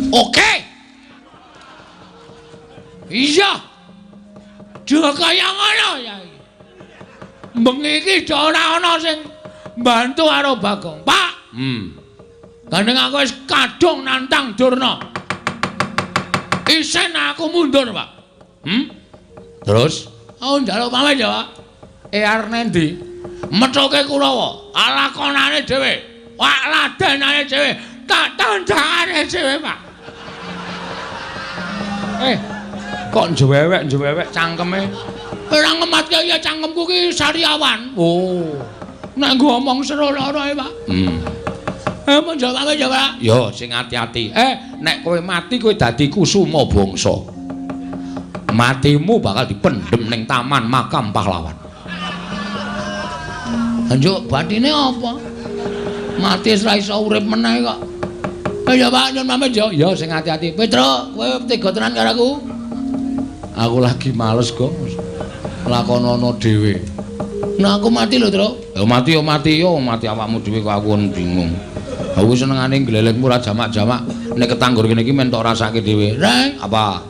Oke. Iya. Aja kaya ngono ya. Bengi iki ora ana sing mbantu karo Bagong. Pak. Gandeng aku wis kadung nantang Durna. Isen aku mundur, Pak. Terus aku njaluk pamit ya, Pak. Arep nendi? Methuke Kurawa, lakonane dhewe. Wak ladenane dhewe, tak tandangane dhewe, Pak. Kok njewewek-njewewek cangkeme? Ora ngematke ya cangkemku ki sariawan. Oh. Nek nggo omong seru lara e, Pak. Mun jawab ya, Pak. Yo sing ati-ati. Nek kowe mati kowe dadi kusuma bangsa. Matimu bakal dipendhem ning taman makam pahlawan. Njuk batine apa? Mati wis ra iso urip meneh kok. Ya Pak, nyun pamit yo. Ya sing ati-ati. Petro, kowe tega tenan karo aku? Aku lagi males, Gong. Lakonono dhewe. Nah aku mati lho, Tru. Ya mati yo mati yo, mati awakmu dhewe kok aku bingung. Aku senengane glelengmu ora jamak-jamak. Nek ketanggur kene iki men tok rasake dhewe. Reng, apa?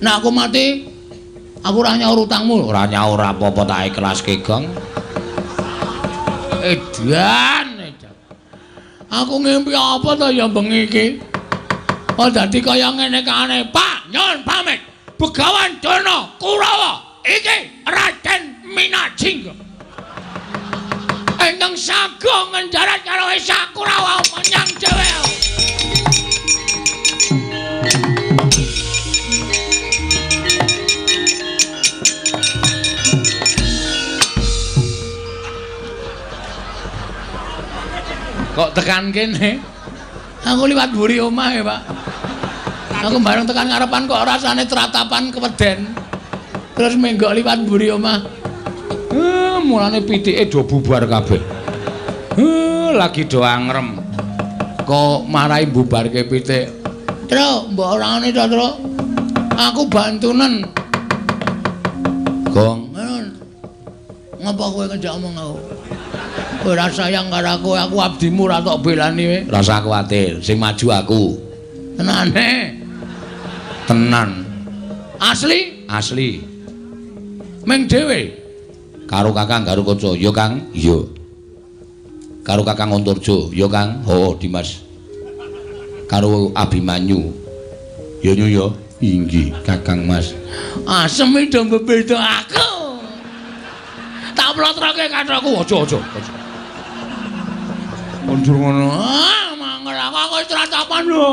Nek aku mati, aku ora nyaur utangmu. Ora nyaur apa-apa tak ikhlaske, Gong. Edan, edan. Aku ngimpi apa to ya bengi iki? Oh dadi kaya ngene kae. Pak, nyun pamit. Begawan Durna Kurawa iki Raden Minajingga. Ingkang sago ngenjarat karo Esa Kurawa menyang dhewe. Kok tekan kene? Aku liwat mburi omah ya, Pak. Aku bareng tekan ngarepan kok rasane tratapan keweden. Terus menggok liwat mburi omah. Mulane pitike do bubar kabeh. Lagi do angrem. Kok marai bubarke pitik. Tru, mbok ora ngene to, Tru. Aku bantunen. Gong. Ngapa kowe ngejak omong aku? Kowe ora sayang karo aku, aku abdimu ora tok belani kowe. Rasa kuwatir, sing maju aku. Tenane. Tenan. Asli? Asli. Ming dhewe. Karo Kakang Garukaca, ya Kang? Iya. Karo Kakang Antarja, ya Kang? Oh, Dimas. Karo Abimanyu. Ya nyu ya. Inggih, Kakang Mas. Asem iki do mbebeda aku. Tak plotroke kathokku, aja aja aja. Mundur ngono. Ah, mangel aku wis tratapan lho.